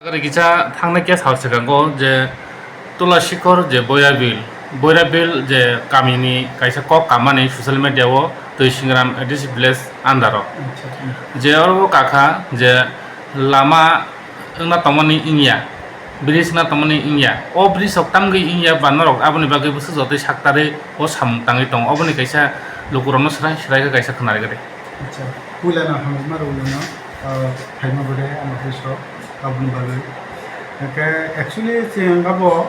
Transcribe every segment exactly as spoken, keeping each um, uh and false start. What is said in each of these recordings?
Agari kisa thangnai khe sal swkango je Tulasikhor je Boirabil, Boirabil je kamini kaisa kok kamani social media o Twi Singram A D C village under o. Acha, hmm. Je oro kakha je lama wngna tongmani wngya, bridge wngna tongmani wngya, o bridge rok tamgwi wngya ba norok aboni bagwi bwswk jotoi saktarwi o samung tangwi tongo, oboni kaisa lukurokno swrai swrai khe kaisa khwnarikha de. Acha, puilano hamjakma rwlano, ah, phaima bwrwi ama office o aboni bagwi. Hwnkhe actually chwng abo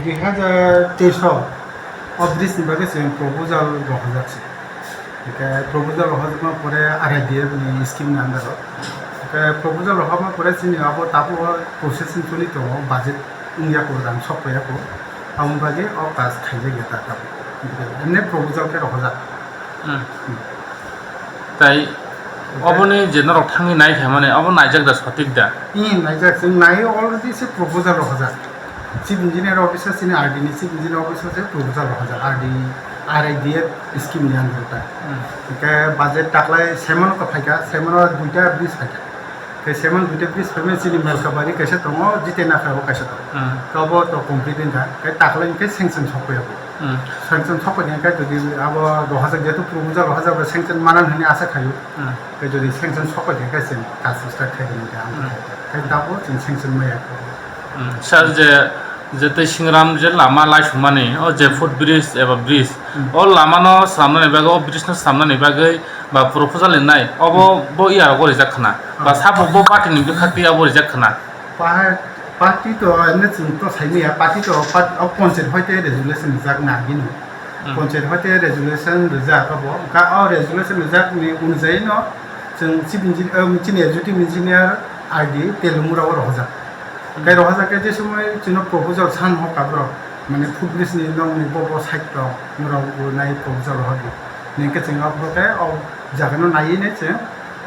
dui hazar teis o o bridge ni bagwi chwng proposal rohorjak se. Hwnkhe proposal rohorjakma pore R I D F ni scheme ni under o. Hwnkhe proposal rohorma pore chini abo tabuk o processing choli tongo, budget wngya kho, rang sok paiya kho. Aboni bagwi o kaam khaijak ya ta tabuk. Hwnkhe emne proposal khe rohorjak. Hmm. Hmm. Tai obo ni je norok thangwi nai kha mani, obo naijak da, sotik da? Hmm, naijak, chwng nai already se proposal rohorjak. Chief Engineer office o, chini R D ni Chief Engineer office o se proposal rohorjak, R D, R I D F scheme ni under ta. Hmm. Hwnkhe budget taklai Semon ko phaikha, Semon o duita bridge phaikha. Khe Semon duita bridge phaimani chini Melkabari kaisa tongo, Jitena kha bo kaisa tongo. Hmm. Khe obo to complete wngkha, khe taklai hwnkhe sanction sokpaiya bo. Hmm. Sanction sokpaiya hwnkhe jodi abo rohorjak, jehetu proposal rohorjak, sanction manan hwnwi asa khaio. Hmm. Khe jodi sanction sokpaiya hwnkhe chwng kaam start khaigwna hwnkhe ang Hmm. khe tabuk chwng sanction maya kho. Hmm. Sir, je, je tei Singram je lama laisumani, o je foot bridge eba bridge, Hmm. o lama no swnamnani bagwi, o bridge no swnamnani bagwi ba proposal rinai, obo Hmm. bo iya rogo rijak khna, ba Hmm. sabo bo party ni bwkhak twi abo rijak khna. Pahar party to emne chwng to saimaya, party to part-, o panchayat hoite resolution rijak na bini. Hmm. Panchayat hoite resolution rijak abo, hwnkha o resolution rijak ni unjai no chwng chief engi-, um, chini executive engineer R D Telumura o rohorjak. Hmm. Kai rohorjak khe je somoi chwngno proposal san hokha borok, mane foot bridge ni nokni bo bo side tong, norok bo nai proposal rohordi. Nini khe chwng abo khe o jaga no naiwi nai chwng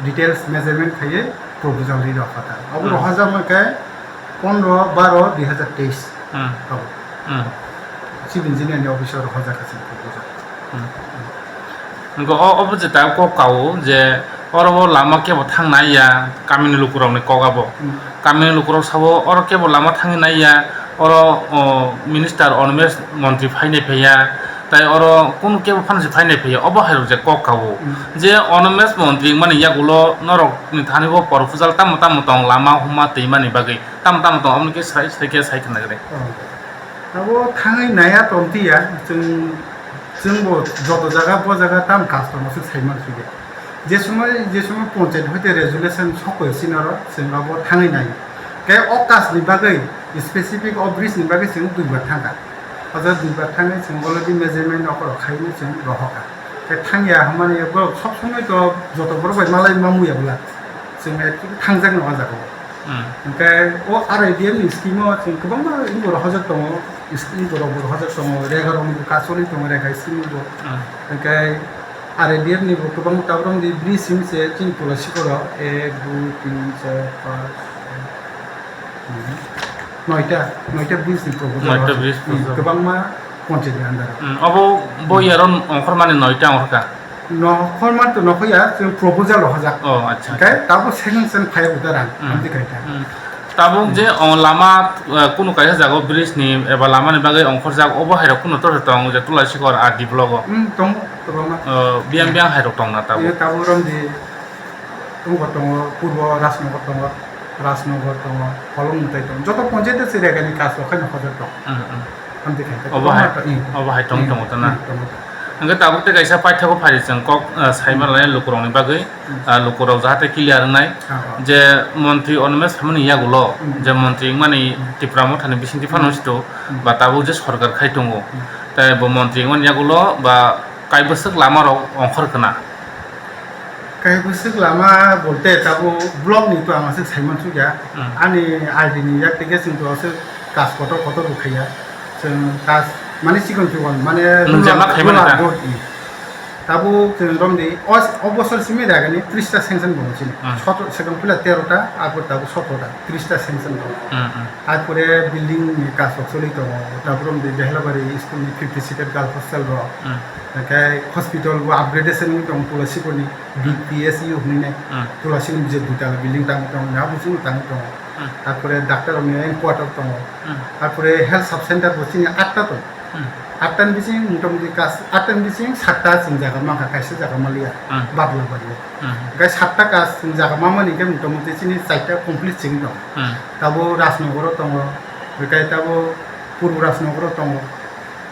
details measurement khaiwi proposal ri rw phatha. Abo Hmm. rohorjakma khe pondro baro dui hazar teis Hmm. abo. Hmm. Chief Engineer ni office o rohorjak kha chini proposal. Hmm. Hwnkhe o, obo je ta kok kao je oro o lama kebo thang nai ya, kamini lukurokni kok abo. Hmm. Kamini lukurok sabo oro kebo lama thangwi nai ya, oro, o, minister Animesh montri phainai phaiya, tai oro kunu kebo phano se phainai phaiya, obo hairok je kok kao. Hmm. Je Animesh montri wngmani yagulo norokni thani bo proposal tamo tamo tong, lama huma twimani bagwi tamo tamo tong, omo khe sai, sai khe sai khna gre. Oh. Abo thangwi naiya tongtwi ya, chwng, chwngbo joto jaga bo jaga tam custom o se sai mansukya. Je somoi, je somoi panchayat hoite resolution sokoi sinaro, chwng abo thangwi nai. Khe o kaam ni bagwi, specific o bridge ni bagwi chwng duibar thangkha. O jaga duibar thangwi chwng already measurement okorok khainwi chwng rohorkha. Khe thangya hwnmani borok sob somoi to joto borok bai malai mamuya bwla. Chwng actually thangjakno o jaga o. Hmm. Hwnkhe o R I D F ni scheme o chwng kwbangma borok hojak tongo, is-, borok borok hojak tongo, rega rok ni bo kasolwi tongo, rega scheme bo. Hmm. Hwnkhe R I D F ni bo kwbangma tabuk di bridge simi se chini Tulasikhor o ek, dui, tin, char, panch, noita, noita bridge ni proposal Noita rok. Bridge Hmm, proposal. Kwbangma panchayat ni under o. Hmm, obo bo Hmm. yaro ongkhormani noita ongkhorkha? Nokhorma to nokhoya, chwng proposal rohorjak. Oh, acha, Hwnkhe acha. Tabuk sanction phai uda rang, Hmm. amtwi khaikha. Hmm. Tabuk Hmm. je, oh, lama, eh, kunu kaisa jaga o bridge ni eba lama ni bagwi ongkhorjak, obo hairok kunu tor tong je Tulasikhor R D block o. Hmm, tongo, kwbangma. Oh, biyang Hmm. biyang hairok tongna tabuk. Ye tabuk romdi. Tongo tongo, purbo Rajnagar tongo, Rajnagar tongo, Holong Mutai tongo. Joto panchayat se regani kaso khaino hojak tongo. Hmm, hmm. Amtwi khe Obo hai, kwbangma to, hmm. Obo hai tong Hmm, tongo to na? Hmm, tongo to. Hwnkhe tabuk tei kaisa paithago phari chwng kok, ah, saima Hmm. lainai lukurokni bagwi, Hmm. ah, lukurok jahate clear wngnai. Ah, ah. Je montri Animesh phaimani yagulo, Hmm. je montri wngmani Hmm. Tipra Mothani bisingtwi phano Hmm. sito, Hmm. ba tabuk je sorkar khai tongo. Hmm. Tai bo montri wngmani yagulo ba kaibwswk lamarok ongkhor khna. Kaibwswk lama bolte tabuk block ni to ang aswk saimansukya. Hmm. Ani I D ni yak tei khe chwng to aswk kas kotor kotor bo khaiya. Chwng kas mane chikon chikon mane Nwng je ma khaimani da? Road ni. Tabuk chwng romdi, o, o bosor simi ragani tris ta sanction bo chini. Hmm. Sotro, swkang pila tero ta, arpor tabuk sotro ta, tris ta sanction bo. Hmm, hmm. Arpore building ni kaso choli tongo, tabuk romdi Behlabari school ni fifty seated girls hostel ro. Hmm. Hwnkhe hospital bo upgradation wngwi tongo, Tulasikorni B P S U hwnwi nai. Hmm. Tulasikorni je dutala building tangwi tongo, abo chini tangwi tongo. Hmm. Arpore doctor rokni quarter tongo. Hmm. Arpore health sub center bo chini atta tongo. Hmm. Atta ni bising motamuti kas, atta ni bising satta chwng jaga mankha, kaisa jaga maliya, hmm, Badla bario. Hmm. Hwnkhe satta kas chwng jaga mamani hwnkhe motamuti chini chaita complete chwng tongo. Hmm. Tabo Rajnagar o tongo, hwnkhe tabo Purbo Rajnagar o tongo.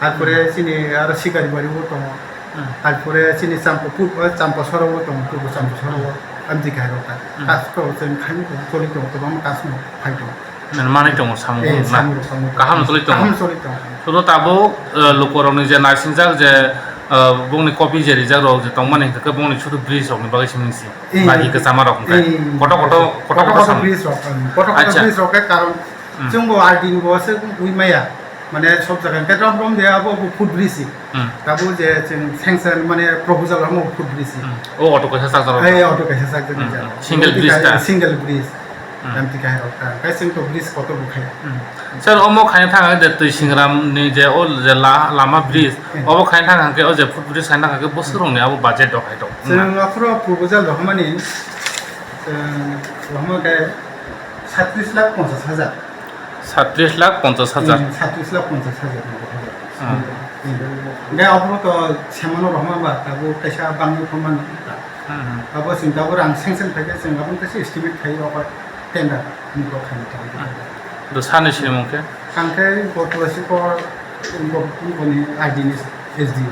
Arpore, hmm, chini aro Sikari bari o tongo. Hmm. Arpore chini Champa pur-, Champa soro o tongo, Purbo Champa soro o. Hmm. Amtwi kairo ta. Hmm. Kas to chwng khaini tongo, choli tongo, kwbangma kas no phai tongo. Nang manwi tongo samung, eh, na? Samung, samung. Kaham choli tongo. Kaham choli tongo. Sudo tabuk, eh, lukurokni je naisingjak je, eh, bongni copy je rijak rok je tongmani hwnkhe bongni sudo bridge rokni bagwi simi si. Eh, bagi kwchama rok hwnkhe. Eh, kotor kotor, kotor kotor kotor samung. Bridge rok, um, kotor kotor, acha, bridge rok khe karon, hmm, chwngbo R D ni bo se ui maya. Mane sob jaga hwnkhe rom rom de abo bo footbridge si. Hmm. Tabuk je chwng sanction mane proposal rok footbridge si. Hmm. O auto kaisa chakjak rok. Eh, auto kaisa chakjak, hmm, rok. Hmm. Single bridge ta? Single bridge. Hmm. Amtwi kaisa rok ta. Kaisa to bridge kotor bo khai. Hmm. Sir, omo khaina thang de twi singram ni je o je la-, lama bridge. Hmm. Obo khaina thang khe o je footbridge khaina thang khe bosor rok ni abo budget rok hai rok. Chwng aphuru proposal rok mani, chwng rok ma khe satris lakh ponchas hajar. Satris lakh ponchas hajar. Hmm, satris lakh ponchas hajar. Hmm. Hmm. Hwnkhe aphuru to semano rohorma ba, tabuk kaisa bangwi phano mano. Hmm. Abo chwng tabuk rang sanction phaikhe chwng aboni kaisa estimate khai o tender ni kok khaina tabuk. Hmm. Do sani sinimung khe? Ang khe Tulasikorni R D ni S D O.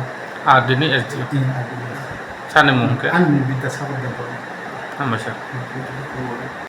R D ni S D O. Hmm, R D ni S D O. Sani mung khe? Ani mung Bidyasagar Debbarma. Hambai sir. Hmm.